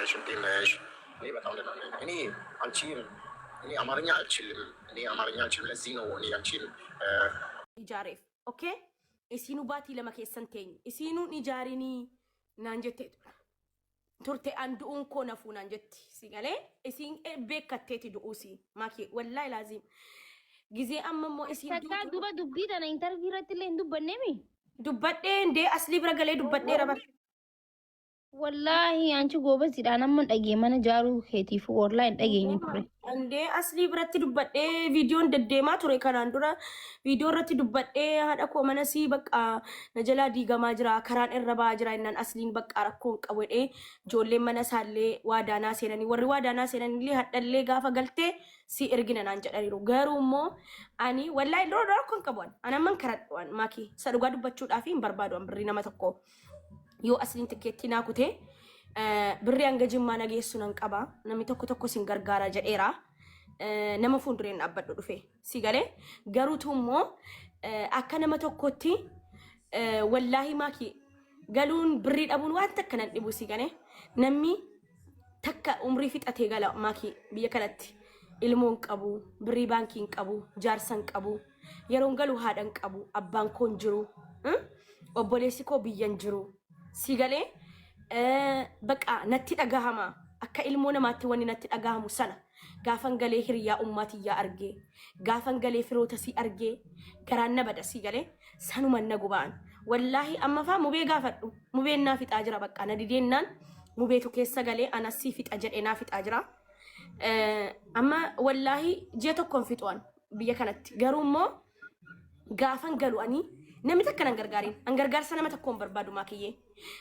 ነሽ? እንዴት ነሽ? እኔ በጣም ደህና ነኝ። እኔ አንቺን እኔ አማርኛ አልችልም። እኔ አማርኛ አልችልም። ለዚህ ነው እኔ አንቺን ijaareef okay isiinuu baatii 2 keessan teenye isiinuun ijaarinii naan jette turte an du'uun koo nafuu naan jetti si galee isiin beekatteeti du'uusi maakii wallaahi laaziim gizee amma immoo isiin Takkaa duutu duuba dubbii tana intarvii irratti illee hin dubbanneemi. Dubbadhee ndee aslii bira galee dubbadheera bar. Wallaahi anchi goobaziidhaan amma hin dhagee mana jaaruu keetiif wallaahi hin dhageenye ture. Andee aslii biratti dubbadhee viidiyoon deddeemaa ture kanaan dura viidiyoo irratti dubbadhee haadha koo mana sii bakka na jalaa diigamaa jira karaan irra ba'aa jira innaan asliin bakka rakkoo hin qabu jedhee ijoolleen mana isaallee waadaanaa seenanii warri waadaanaa seenanillee hadhallee gaafa galtee si ergina naan jedhaniiru garuu immoo ani wallaahi dura rakkoo hin qabu ani amman karadhu an maakii isa dhugaa dubbachuudhaaf hin barbaadu an birrii nama tokko yoo asliin tikkeettii naa kutee birrii hanga jimmaa na geessu nan qaba namni tokko tokko sin gargaara jedheera nama fuuldureen dhaabbadhu dhufe si galee garuutu immoo akka nama tokkotti wallaahi maakii galuun birrii dhabuun waan takka nan dhibu si galee namni takka umrii fixatee gala maakii biyya kanatti ilmoo hin qabu birrii baankii hin qabu jaarsa hin qabu yeroon galu haadha hin qabu abbaan koo hin jiru obboleessi koo biyya hin jiru si galee baqa natti dhagahama akka ilmoo namaatti wanni natti dhagahamu sana gaafan galee hiriyaa ummaa tiyyaa argee gaafan galee firoota si argee garaan na bada si galee sanuman na guba'an wallaahi amma faa mubee gaafadhu mubeen naa fixaa jira bakka na dideennaan mubeetu keessa galee anas si fixa jedhee naa fixaa jira. Amma wallaahi ji'a tokkoon fixuan biyya kanatti garuu immoo gaafan galu ani namni takka nan gargaariin an gargaarsa nama tokkoon barbaadu maakiyyee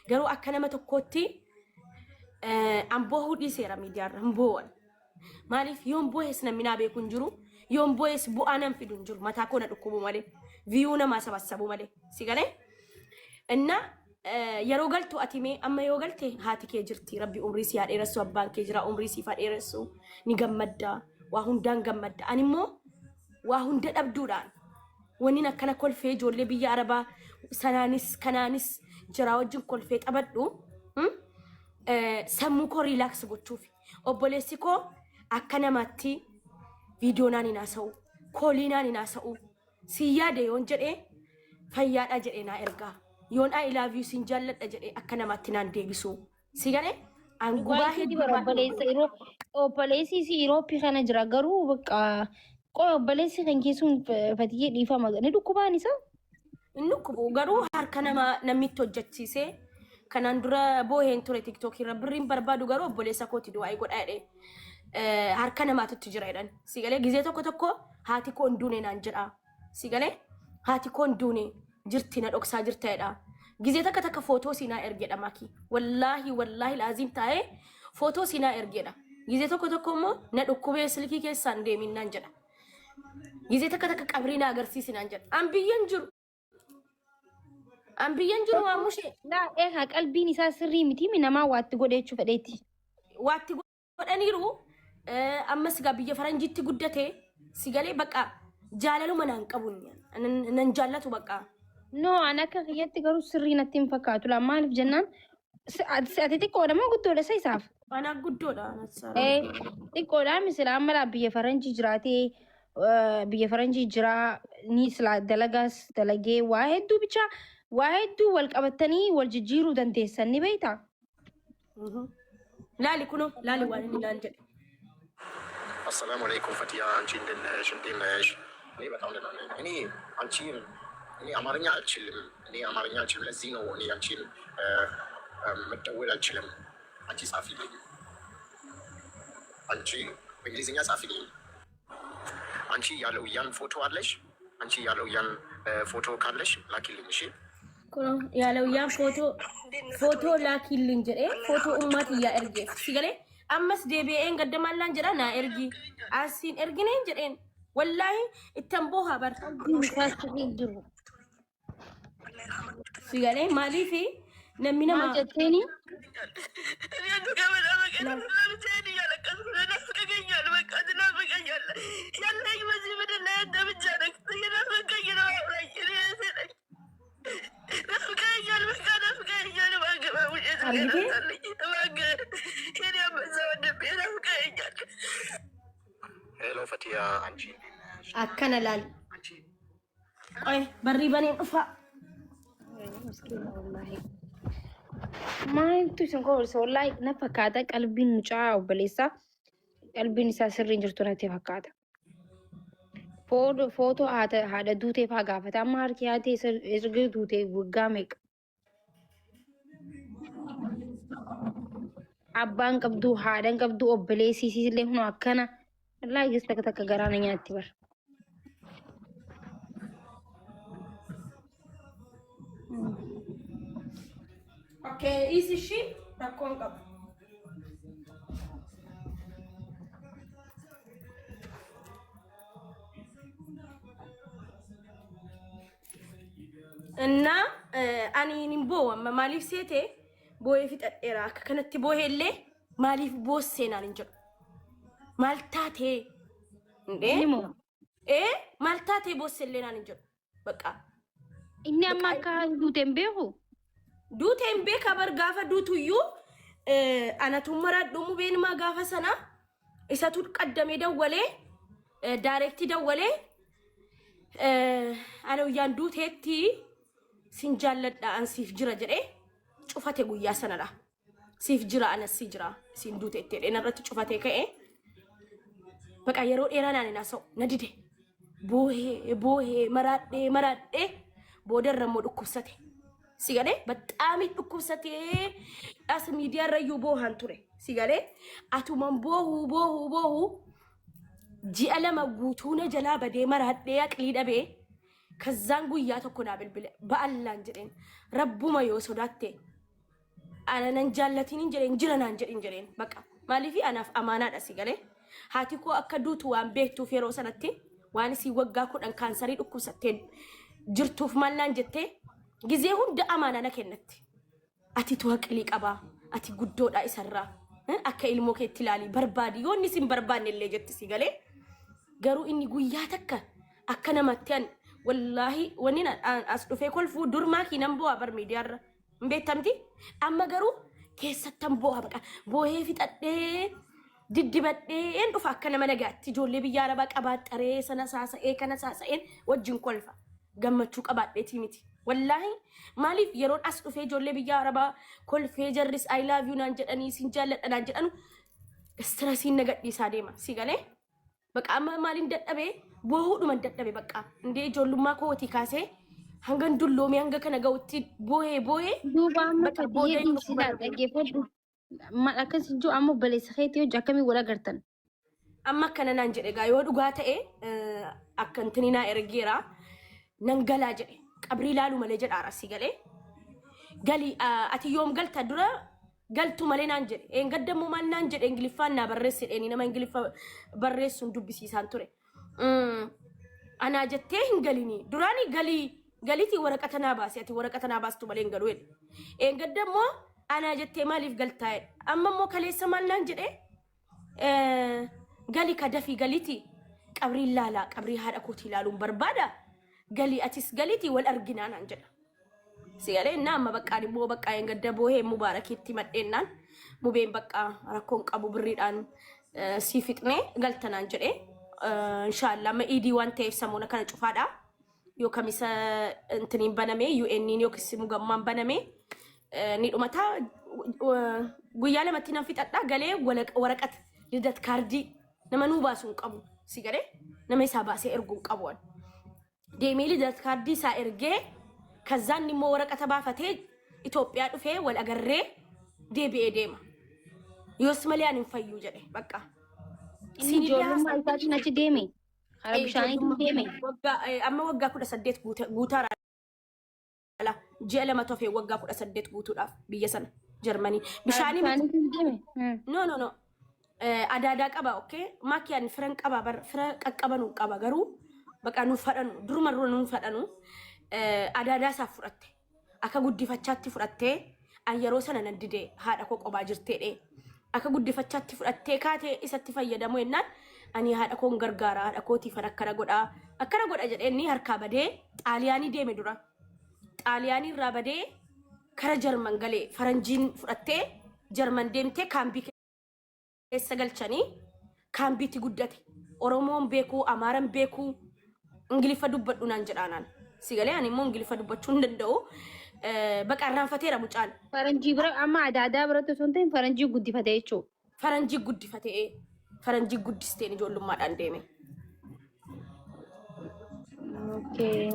garuu akka nama tokkootti an boohuu dhiiseera miidiyaarra hin boo'an maaliif yoon boohes namni naa beeku hin jiru yoon boohes bu'aa nan fidu hin jiru mataa koo na dhukkubu malee viyuu namaa sabassabu malee si galee inna yeroo galtu ati mee amma yoo galte haati kee jirti rabbi umrii si haa dheeressu abbaan kee jira umrii siif haa dheeressu ni gammadda waa hundaan gammadda ani immoo waa hunda dhabduudhaan wannin akkana kolfee ijoollee biyya arabaa sanaanis kanaanis jiraa wajjin kolfee taphadhu sammuu koo relax gochuuf obboleessi koo akka namaatti viidiyoo naan hin haasa'u koolii naan hin haasa'u Siin yaade yoon jedhee fayyaadha jedhee naa ergaa. Yoon I love you siin jaalladha jedhee akka namaatti naan deebisuu. Si galee? An Dhugaa gubaa isheeti hedduu bara baay'ee obboleessa yeroo obboleessi isii Irooppii kana jira garuu bakka qoy obboleessi kan keessuun fatiyyee dhiifama ni dhukkubaan isaa. Inni dhukkubu garuu harka nama namni itti hojjechiisee kanaan dura booheen ture tiktookii irra birriin barbaadu garuu obboleessa kooti du'aa godhaa jedhee harka namaatu itti jira jedhan. Si galee gizee tokko tokko haati koo hin duune naan jedha. Si galee haati koo hin duune jirti na dhoksaa jirta jedha. Gizee takka takka footoo siinaa ergeedha maakii. Wallaahi wallaahi laaziim taa'ee footoo siinaa ergeedha. Gizee tokko tokko immoo na dhukkubee silkii keessaan deemin naan jedha. Gizee takka takka qabrii na agarsiisi naan jedha. An biyyan jiru. An biyyan jiru waan mushee. Laa eegaa qalbiin isaa sirrii miti mi namaa waatti godhe jechuu fedheeti. Waatti godhaniiru ammas egaa biyya faranjiitti guddate si galee bakka jaalaluma naan qabu nan jaallatu bakka. No an akka kiyyatti garuu sirrii natti hin fakkaatu laa maaliif jennaan ati xiqqoodha moo guddoodha isa isaaf? Anaa guddoodha. Eh, xiqqoodha misila amma laa biyya faranjii jiraatee biyya faranjii jiraa ni silaa dalagaas dalagee waa hedduu bicha waa hedduu wal qabattanii wal jijjiiruu dandeessan ni beektaa? Laali kunoo laali waan inni naan jedhe. አሰላሙ አለይኩም ፈቲያ፣ አንቺ እንዴት ነሽ? እንዴት ነሽ? እኔ በጣም ደህና ነኝ። እኔ አንቺን እኔ አማርኛ አልችልም። እኔ አማርኛ አልችልም። ለዚህ ነው እኔ አንቺን መደወል አልችልም። አንቺ ጻፊልኝ፣ አንቺ በእንግሊዝኛ ጻፊልኝ። አንቺ ያለው ያን ፎቶ አለሽ? አንቺ ያለው ያን ፎቶ ካለሽ ላኪልኝ። እሺ Kunoo yaalawiyyaan footoo footoo laakiilliin jedhee footoo ummaa tiyyaa ergeef si galee ammas deebi'een gadda maallaan jedha naa ergi asiin ergineen jedheen wallaahi ittan boohaa bar Qalbiin isaa sirrii hin jiru. si galee maaliifi namni Maal nama jetteeni? Argitee? Fatiyaa አንቺ እንዴት ነሽ? Akkana laal. አንቺ Qoy barrii baneen dhufaa. Miskiina wallaahi. Maaltu isin koolisa wallaahi na fakkaata qalbiin mucaa obboleessaa qalbiin isaa sirriin jirtu natti fakkaata. Footoo haadha duutee faa gaafata amma harki haatee erga duutee waggaa meeqa. Abbaan qabdu haadhan qabdu obboleessi isiillee hunoo akkana wallaahi gis takka takka garaa na nyaatti bara. Okay, dhiisi ishii rakkoon qabu. እና ani hin boo'u amma maaliif seete boo'ee fixadheera akka kanatti boo'ee illee maaliif boossee naan hin jedhu. Maal taatee? Indee? Inni moo Ee maal taatee boossee illee naan hin jedhu. Bakka. inni amma akka duute hin beeku. Duute hin beeka bar gaafa duutuyyuu anatu maradhu mubeenumaa gaafa sana isatu qaddamee dawwalee daareektii dawwalee ana guyyaan duuteetti sin jaalladha an siif jira jedhee cufate guyyaa sanadha. Siif jira anas si jira siin duuteetti jedhee narratti cufatee ka'e. Baqa yeroo dheeraa naan hin haasa'u na dide. Boohee boohee maraadhee maraadhee boodarra immoo dhukkubsate. Si galee baxaami dhukkubsatee as miidiyaa irra iyyuu boohaan ture. Si galee atuman boohuu boohuu boohuu ji'a 2 guutuu na jalaa badee maraadhee aqlii dhabee kazzaan guyyaa tokko naa bilbile ba'allaan jedheen rabbuma yoo sodaatte ana nan jaallatiin hin jedheen jira naan jedhin jedheen baqa maaliif anaaf amaanaadha si galee haati koo akka duutu waan beektuuf yeroo sanatti waan isii waggaa 10 kaansarii dhukkubsattee jirtuuf maal naan jettee gizee hunda amaanaa na kennatti. Atitu aqlii qabaa ati guddoodha isarraa akka ilmoo keetti ilaalii barbaadi yoo inni sin barbaanne illee jetti si galee garuu inni guyyaa takka akka namatti an wallaahi wanni as dhufee kolfuu dur maakii nan bo'aa bar miidiyaarra hin beektamti amma garuu keessattan bo'aa baqa boohee fixadhee diddibadheen dhufa akka nama nagaatti ijoollee biyya arabaa qabaaxaree sana saasa'ee kana saasa'een wajjin kolfa gammachuu qabaadheetii miti. Wallaahi maaliif yeroon as dhufee ijoollee biyya arabaa kolfee jarris I love you naan jedhanii sin jaalladha naan jedhanu stressiin na gadhiisaa deema si galee baqa amma maaliin dadhabee boohuudhuman dadhabe baqa indee ijoollummaa kootii kaasee hangan dulloomee hanga kana ga'utti boohee boohee Duuba amma baqa Fatiyee booda inni dhiisilaa dhukkuba dhaggeeffadhu. Maal akkas jiru amma obboleessa keetii hojii akkamii wal agartan? Amma akkana naan jedhe gaa yoo dhugaa ta'e akka intini naa ergeera nan galaa jedhe qabrii laalu malee jedhaara si galee gali ati yoom galta dura galtu malee naan jedhe eengadda immoo maal naan jedhe ingiliffaan naa barreesse jedheeni nama ingiliffa barreessuun dubbisiisaan ture. Anaa jettee hin galinii duraanii galii galiitii waraqata naa baase ati waraqata naa baastu malee hin galu jedhe. Eengadda immoo anaa jettee maaliif galtaa jedhe amma immoo kaleessa maal naan jedhe gali ka dafii galiiti qabriin laalaa qabrii haadha kootii ilaaluun barbaada galii atis galiitii wal arginaa naan jedha. Si galee innaa amma baqqaan immoo baqqaa eengadda boohee mubaarakiitti madheennaan mubeen baqqaa rakkoon qabu birriidhaan sii fixnee galta naan jedhee inshaallah amma iidii waan ta'eef samoona kana cufaadha. Yoo kamisa intiniin baname UN'n yookiis mugammaan baname ni dhumata guyyaa lamatti nan fixadha galee waraqata lidat kaardii nama nuu baasuu hin qabu si galee nama isaa baasee erguu hin qabu. Deemee lidat kaardii isaa ergee kazzaan immoo waraqata baafatee Itoophiyaa dhufee wal agarree deebi'ee deema. Yoos malee ani hin fayyu jedhe bakka. Inni Siinillee ijoollummaa haasa'u. isaatiin achi deeme. Karaa bishaaniitiin deeme. Amma waggaa 18 guutaara ji'a 2 tofee waggaa 18 guutuudhaaf biyya sana Jarmanii. Karaa Bishaanii miti. bishaaniitiin deeme. No no no. Adaadaa qaba okay. Maakiyaan firan qaba bar fira qaqqabanu qaba garuu baqa nu fadhanu duruma dura nu fadhanu adaadaa isaaf fudhatte. Akka guddifachaatti fudhattee an yeroo sana nan dide haadha koo qobaa jirteedhe. Akka guddifachaatti fudhattee kaatee isatti fayyadamu jennaan ani haadha koon gargaara haadha kootiifan akkana godhaa akkana godha jedhee inni harkaa badee Xaaliyaanii deeme dura. Xaaliyaanii irraa badee kara Jarman galee faranjiin fudhattee Jarman deemtee kaambii keessa galchanii Kaambiitti guddate. Oromoon beekuu, Amaaran beekuu, Ingiliffa dubbadhu naan jedhaanaan. Si galee ani immoo Ingiliffa dubbachuu hin danda'u. Baqa irraanfateera mucaan. Faranjii bira amma adaadaa biratti osoo hin ta'in faranjii guddifate jechuudha. Faranjii guddifatee faranjii guddisteen ijoollummaadhaan deeme. Okay.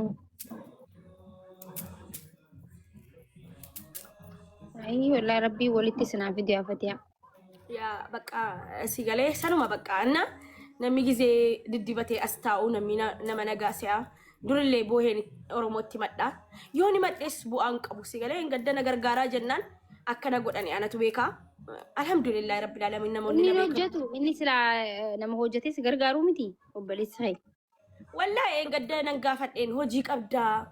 Ayii wallahi rabbii walitti isin haa fidu yaa Fatiyaa. Yaa bakka si galee sanuma bakka anna namni gizee diddibatee as taa'u namni nama nagaa se'a. Durillee booheen Oromootti madha. Yoo ni madhes bu'aan qabu si galee hin gadda na gargaaraa jennaan akkana godhani anatu beekaa. Alhamdulillahi rabbil alamin namoonni Inni na beekan. hojjetu inni silaa nama hojjetee si gargaaruu miti obboleessi kee. Wallaahi eengadda nan gaafadheen hojii qabdaa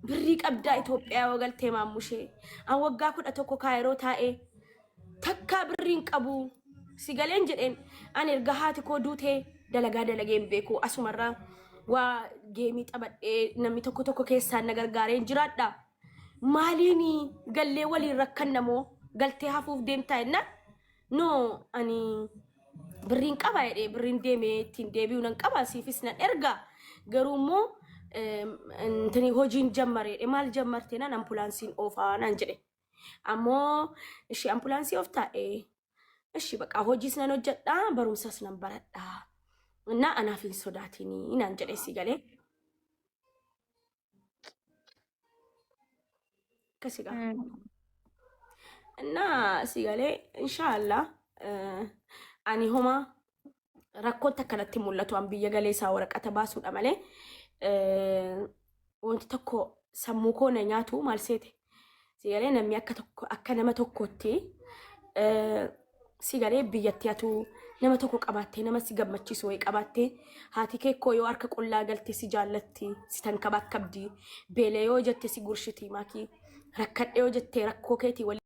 birrii qabdaa Itoophiyaa yoo galtee maammushee an waggaa 11 kaayiroo taa'ee takkaa birriin qabu si galeen jedheen an erga haati koo duutee dalagaa dalagee hin beeku asumarraa waa geemii taphadhee namni tokko tokko keessaan na gargaareen jiraadha maaliin gallee waliin rakkanna moo galtee hafuuf deemtaa jennaan No ani birriin qaba jedhee birriin deemee ittiin deebi'u nan qaba siifis nan erga garuu immoo intini hojiin jammare jedhe maal jammarte naan ampulaansiin oofaa naan jedhe ammoo ishee ampulaansii ooftaa ee ishi baqa hojiis nan hojjedha barumsas nan baradha እና anaaf hin sodaatinii naan jedhe si galee akkasi gaa. Innaa si galee inshaallah ani homa rakkoon takka natti mul'atu an biyya galee isaa waraqata baasuudha malee wanti tokko sammuu koo na nyaatu maal seete si galee namni akka tokko akka nama tokkootti Si galee biyyatti atuu nama tokko qabaattee nama si gammachiisu wayii qabaattee haati kee koo yoo harka qullaa galte si jaallatti si tankabakkabdi beela yoo jette si gurshiti maakii rakkadhe yoo jette rakkoo keetii waliin.